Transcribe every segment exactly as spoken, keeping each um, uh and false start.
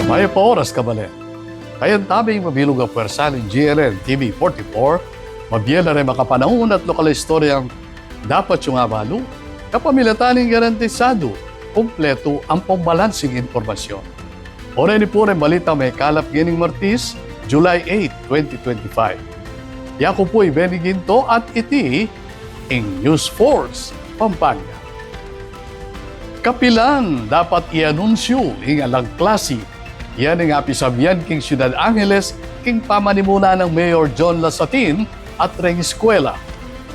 Mayap a oras, kabalen. Kayabe ing mabilug a pwersa ning G N N T V forty-four, mabie la reng makapanaun at lokal a istoryang dapat yung abalu, kapamilatan ning garantisadu, kumpletu ampong balansing impormasyon. Oren i pu reng balitang mekalap ngening Martis, July eight, twenty twenty-five. Yaku pu i Benny Ginto at iti ing News Force Pampanga. Kapilan dapat i-anunsyu ing alang klasi? Yan ing apisabian king Ciudad Angeles king pamanimuna nang Mayor John Lasatin at reng eskwela.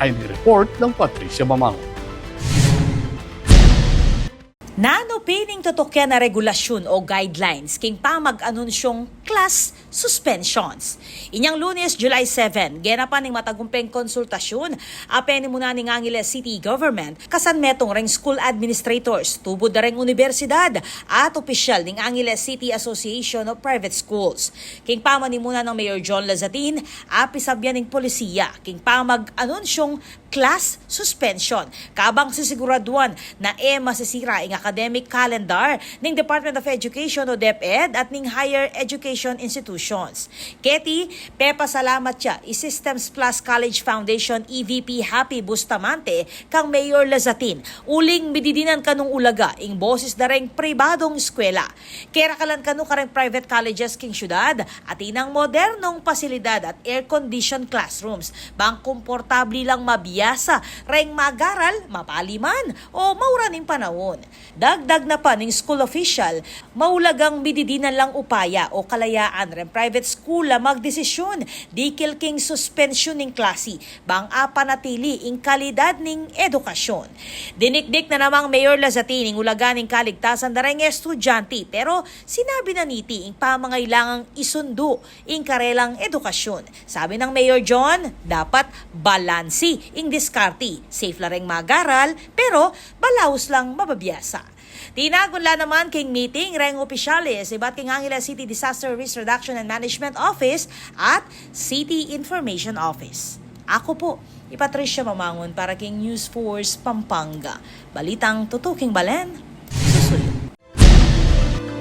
Ay ni report nang Patricia Mamang. Nanu pin ing tutukian a regulasyun o guidelines king pamag-anunsyung class suspensions? Inyang Lunes, July seven, genapan ing matagumpeng konsultasyun a penimuna ning Angeles City Government kasan metung reng school administrators, tubu da reng unibersidad at opisyal ning Angeles City Association of Private Schools. King pamanimuna nang Mayor John Lazatin, apisabian ing polisiya king pamag-anunsyung class suspension, kabang sisiguraduan na e masisira ing academic calendar ning Department of Education o DepEd at ning higher education institutions. Keti, pepasalamat ya i Systems Plus College Foundation E V P Happy Bustamante kang Mayor Lazatin, uling mididinan kanung ulaga ing boses da reng pribadung eskwela. Kerakalan kanu kareng private colleges king syudad, atin nang modernung pasilidad at air-conditioned classrooms, bang komportabli lang mabiasa reng mag-aral, mapali man o mauran ing panaun. Dagdag na pa ning school official, maulagang mididinan lang upaya o kalayaan reng private school a magdesisyun dikil king suspensyun ning klasi, bang apanatili ing kalidad ning edukasyun. Dinikdik na namang Mayor Lazatin ing ulaga ning kaligtasan da reng estudyante, pero sinabi na niti ing pamangailangang isundu ing karelang edukasyun. Sabi nang Mayor John, dapat balansi ing diskarte. Safe la reng mag-aral, pero balaus lang mababiasa. Tinagun la naman king meeting reng opisyales ibat king Angeles City Disaster Risk Reduction and Management Office at City Information Office. Aku pu i Patricia Mamangun para king News Force Pampanga. Balitang tutuking balen, susuyu.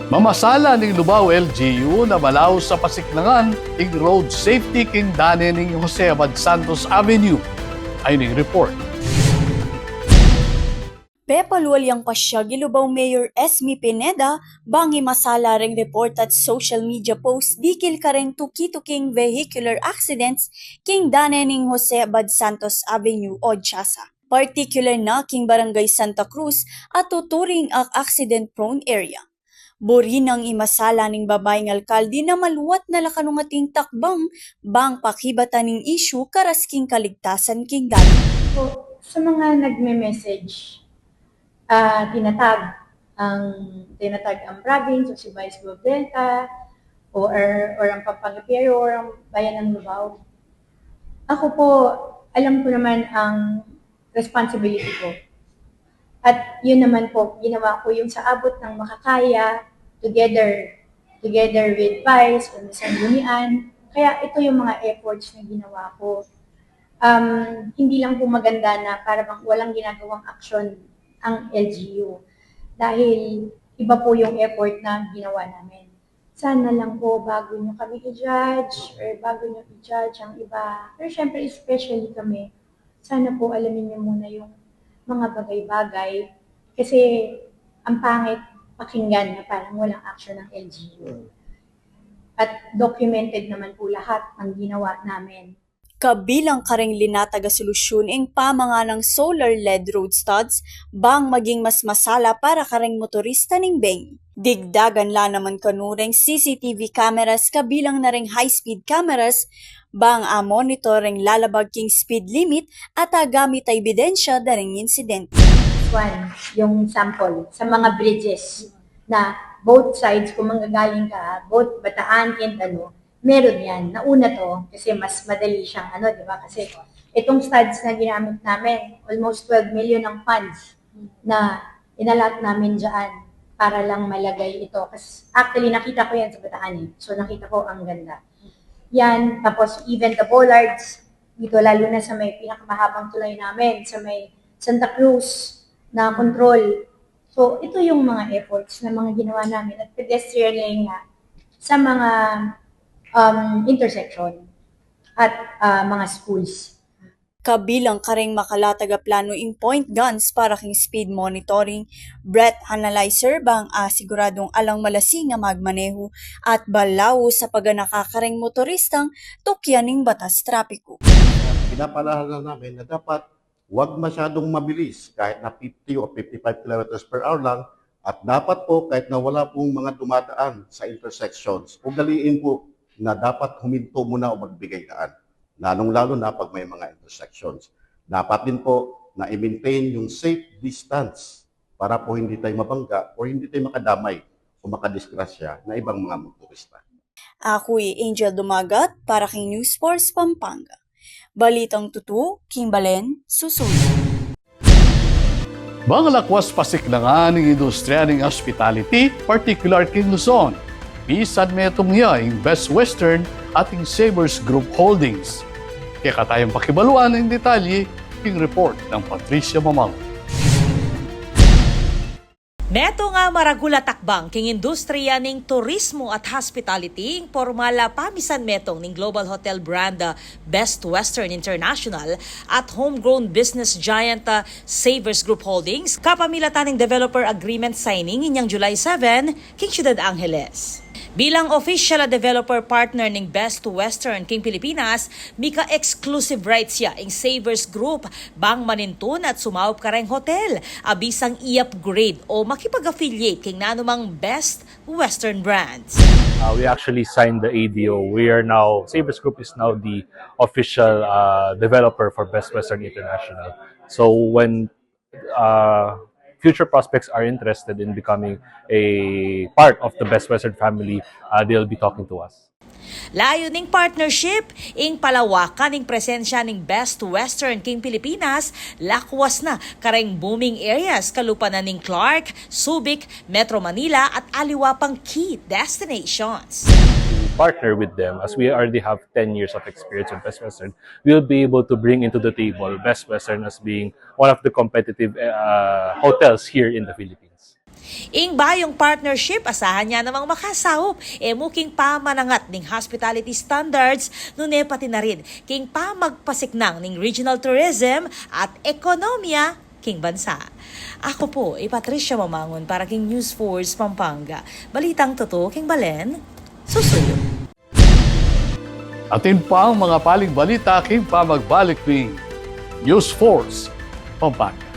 Mamasala ning Lubao L G U na malaus a pasiknangan ing road safety king dane ning Jose Abad Santos Avenue. Ay ning report. Pepalual yang pasyag i Lubao Mayor Esme Pineda bang imasala reng report at social media post dikil kareng tuki-tuking vehicular accidents king dane ning Jose Abad Santos Avenue o JASA, particular na king Barangay Santa Cruz a tuturing a accident-prone area. Buri nang imasala ning babaing alkalde na maluat na la kanung ating takbang bang pakibatan ing issue karas king kaligtasan king dane. Po, sa mga nagme-message, ah, tinatag ang, tinatag ang province o si Vice Gov Delta o, or, or ang Pampanga P R O or ang bayan ng Lubao. Ako po, alam ko naman ang responsibility ko. At yun naman po, ginawa ko yung sa abot ng makakaya, together, together with Vice, o Sanggunian. Kaya ito yung mga efforts na ginawa ko. Um, hindi lang po maganda na para bang walang ginagawang aksyon ang L G U. Dahil iba po yung effort na ginawa namin. Sana lang po bago nyo kami i-judge or bago nyo i-judge ang iba. Pero syempre, especially kami, sana po alamin nyo muna yung mga bagay-bagay kasi ang pangit pakinggan na parang walang action ng L G U. At documented naman po lahat ng ginawa namin. Kabilang kareng linatag a solusyun ing pamanganang solar L E D road studs bang maging mas masala para kareng motorista ning bengi. Digdagan la naman kanu reng C C T V cameras kabilang na reng high-speed cameras bang a-monitor reng lalabag king speed limit at agamit a ebidensya da reng insidente. One, yung sample sa mga bridges na both sides, kung manggagaling ka, both Bataan and ano, meron yan. Nauna to kasi mas madali siyang ano, di ba? Kasi itong studs na ginamit namin, almost twelve million ang funds na inalot namin dyan para lang malagay ito. Kasi actually, nakita ko yan sa Bataan eh. So, nakita ko ang ganda. Yan, tapos even the bollards, dito lalo na sa may pinakamahabang tulay namin, sa may Santa Cruz na control. So, ito yung mga efforts na mga ginawa namin at pedestrian lane nga. sa mga, um, intersection at, ah, mga schools. Kabilang kareng makalatag a planu ing point guns para king speed monitoring, breath analyzer bang asiguradung alang malasing a magmanehu, at balaus a paganaka kareng motoristang tukyan ning batas trapiku. Pinapaalala namin na dapat wag masyadong mabilis, kahit na fifty o fifty-five kilometers per hour lang, at dapat po kahit na wala pong mga dumadaan sa intersections, ugaliin po na dapat huminto muna o magbigay daan, lalong-lalo na pag may mga intersections. Dapat din po na i-maintain yung safe distance para po hindi tayo mabangga o hindi tayo makadamay o makadisgrasya na ibang mga motorista. Aku i Angel Dumagat para king News Force Pampanga. Balitang tutu, king balen, susuyu. Bang lakwas pasiknangan ing industriya ning hospitality, particular king Luzon, misan metung ya ing Best Western at ing Savers Group Holdings. Kekatayung pakibaluan ing detalye king report nang Patricia Mamangun. Metung a maragul a takbang king industriya ning turismo at hospitality ing pormal a pamisan metung ning global hotel brand, ah, Best Western International at homegrown business giant, ah, Savers Group Holdings, kapamilatan ning developer agreement signing inyang July seven king Ciudad Angeles. Bilang official a developer partner ning Best Western king Pilipinas, mika exclusive rights ya ing Savers Group bang manintun at sumaup kareng hotel a bisang i-upgrade o makipag-affiliate king nanumang Best Western brands. Uh, we actually signed the A D O. We are now, Savers Group is now the official, uh, developer for Best Western International. So when, uh, future prospects are interested in becoming a part of the Best Western family, uh, they'll be talking to us. Layu ning partnership ing palawakan ing presensya ning Best Western king Pilipinas, lakwas na kareng booming areas kalupa na ning Clark, Subic, Metro Manila at aliwa pang key destinations. Partner with them, as we already have ten years of experience with Best Western, we'll be able to bring into the table Best Western as being one of the competitive, uh, hotels here in the Philippines. Ing bayung partnership, asahan ya namang makasaup e mu king pamanangat ning hospitality standards, nune pati na rin king pamagpasiknang ning regional tourism at ekonomiya king bansa. Aku pu i Patricia Mamangun para king News Force Pampanga. Balitang tutu king balen, susuyu. Atin pang mga paling balita king pamagbalik ning News Force Pampanga.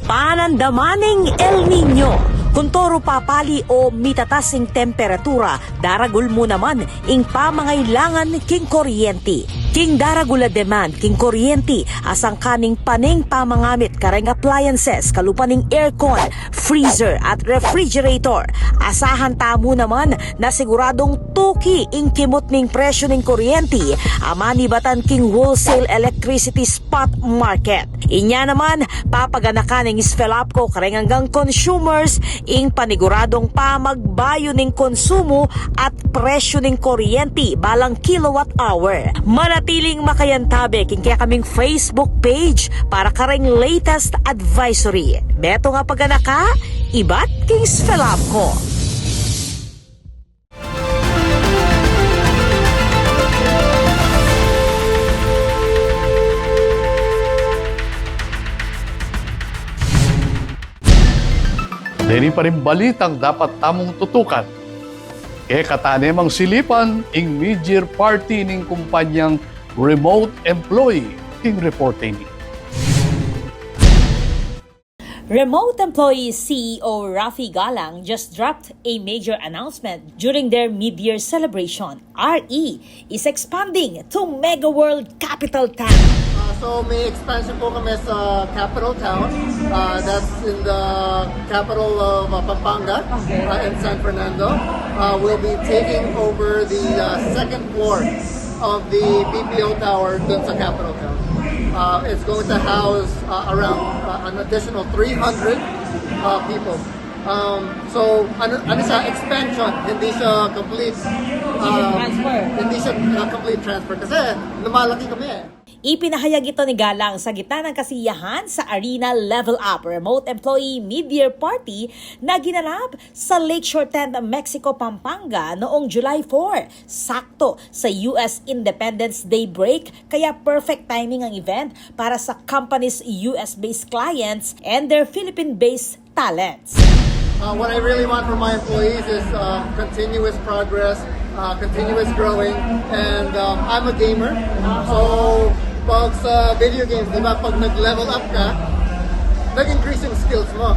Panandaman ning El Niño. Kuntoru papali o mitatas ing temperatura, daragul mu naman ing pamangailangan king kuryenti. King daragul a demand king kuryenti, asangkan ning paneng pamangamit kareng appliances kalupa ning aircon, freezer at refrigerator. Asahan tamu naman na siguradung tuki ing kimut ning presyu ning kuryenti a manibatan king wholesale electricity spot market. Inya naman, papaganakan ning SFELAPCO kareng anggang consumers ing paniguradung pamagbayu ning konsumu at presyu ning kuryenti balang kilowatt hour. Manatiling makayantabe king kekaming Facebook page para kareng latest advisory. Metung a paganaka ibat king SFELAPCO. Deni pa ring balitang dapat tamung tutukan. Kekatane mang silipan ing mid-year party ning kumpanyang Remote Employee king reporte ini. Remote Employee C E O Rafi Galang just dropped a major announcement during their mid-year celebration. R E is expanding to Mega World Capital Town. Uh, so may expansion po kami sa Capital Town. Uh, that's in the capital of uh, Pampanga, uh, in San Fernando. Uh, we'll be taking over the uh, second floor of the B P O tower dun sa Capital Town. Uh, it's going to house uh, around uh, an additional three hundred uh, people. Um, so, ano, ano siya, expansion, hindi siya complete, um, hindi siya uh, complete transfer kasi lumalaki kami eh. Ipinahayag ito ni Galang sa gitna ng kasiyahan sa Arena Level Up Remote Employee Mid-Year Party na ginanap sa Lakeshore Tent, Mexico, Pampanga noong July four, sakto sa U S Independence Day break, kaya perfect timing ang event para sa company's U S-based clients and their Philippine-based talents. Uh, what I really want for my employees is uh, continuous progress, uh, continuous growing, and um, I'm a gamer. So, pag sa video games, di ba, pag nag-level up ka, nag-increase yung skills mo.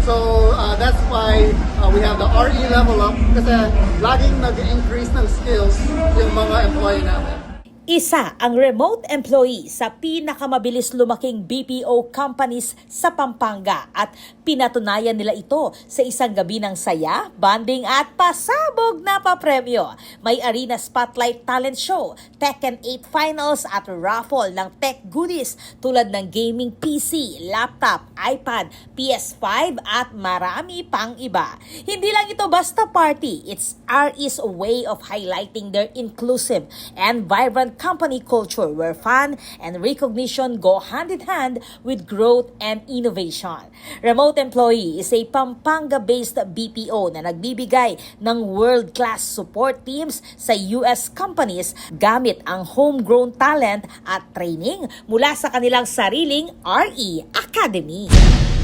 So, uh, that's why uh, we have the R E level up kasi laging nag-increase ng skills yung mga employee namin. Isa ang remote employee sa pinakamabilis lumaking B P O companies sa Pampanga at pinatunayan nila ito sa isang gabi ng saya, bonding at pasabog na papremyo. May Arena Spotlight Talent Show, Tekken eight Finals at raffle ng tech goodies tulad ng gaming P C, laptop, iPad, P S five at marami pang iba. Hindi lang ito basta party, it's R E's way of highlighting their inclusive and vibrant company culture where fun and recognition go hand in hand with growth and innovation. Remote Employee is a Pampanga-based B P O na nagbibigay ng world-class support teams sa U S companies gamit ang homegrown talent at training mula sa kanilang sariling R E Academy.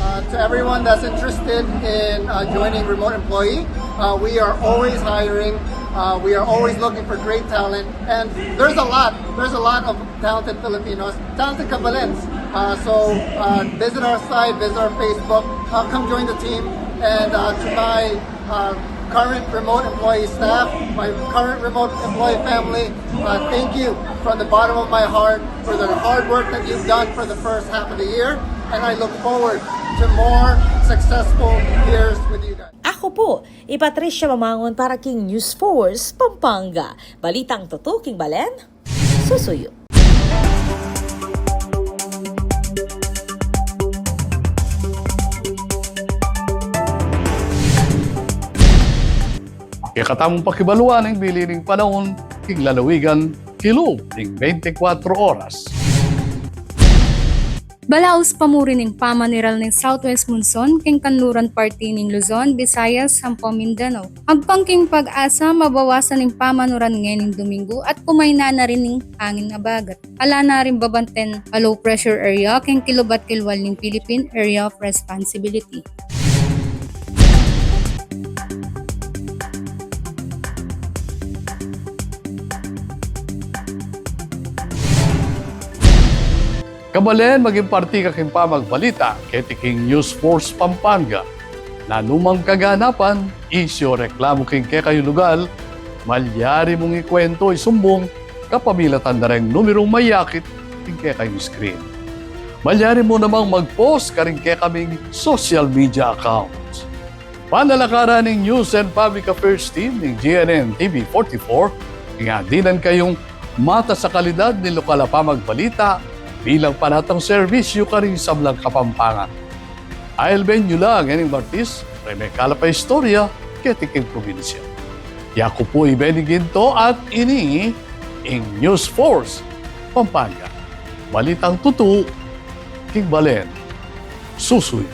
Uh, to everyone that's interested in uh, joining Remote Employee, uh, we are always hiring. Uh, we are always looking for great talent, and there's a lot. There's a lot of talented Filipinos, talented kabalens. Uh, so uh, visit our site, visit our Facebook, uh, come join the team, and uh, to my uh, current Remote Employee staff, my current Remote Employee family, uh, thank you from the bottom of my heart for the hard work that you've done for the first half of the year, and I look forward to more successful years with you guys. Ako po, i Patricia Mamangon para king News Force Pampanga. Balitang tutuking balen, susuyu. Kekatamung pakibaluan ing bili ning panaun king lalawigan kilub ning bente-kwatro oras. Balaus pamuri ning pamaniral ning Southwest Monsoon king kanluran parti ning Luzon, Visayas, ampo Mindanao. Agpang king PAGASA, mabawasan ing pamanuran ngening Domingo at kumayna na rin ing angin abagat. Ala na ring babanten a low pressure area king kilub at kilwal ning Philippine Area of Responsibility. Kabalen, maging parti ka king pamagbalita keti king News Force Pampanga. Nanumang kaganapan, isyu o reklamu king kekayung lugal, malyari mung ikuwentu, isumbung kapamilatan da reng numerung mayakit king kekayung screen. Malyari mu namang mag-post karing kekaming social media accounts. Panalakaran ning News and Public Affairs Team ning G N N T V forty-four, ing adinan kayung matas a kalidad ning lokal a pamagbalita bilang panatang serbisyu karing sablang Kapampangan. Ailben yu la ngening Martis, reng mekalap a istorya keti king probinsya. Yaku pu i Benny Ginto at ini ing News Force Pampanga. Balitang tutu king balen, susuyu.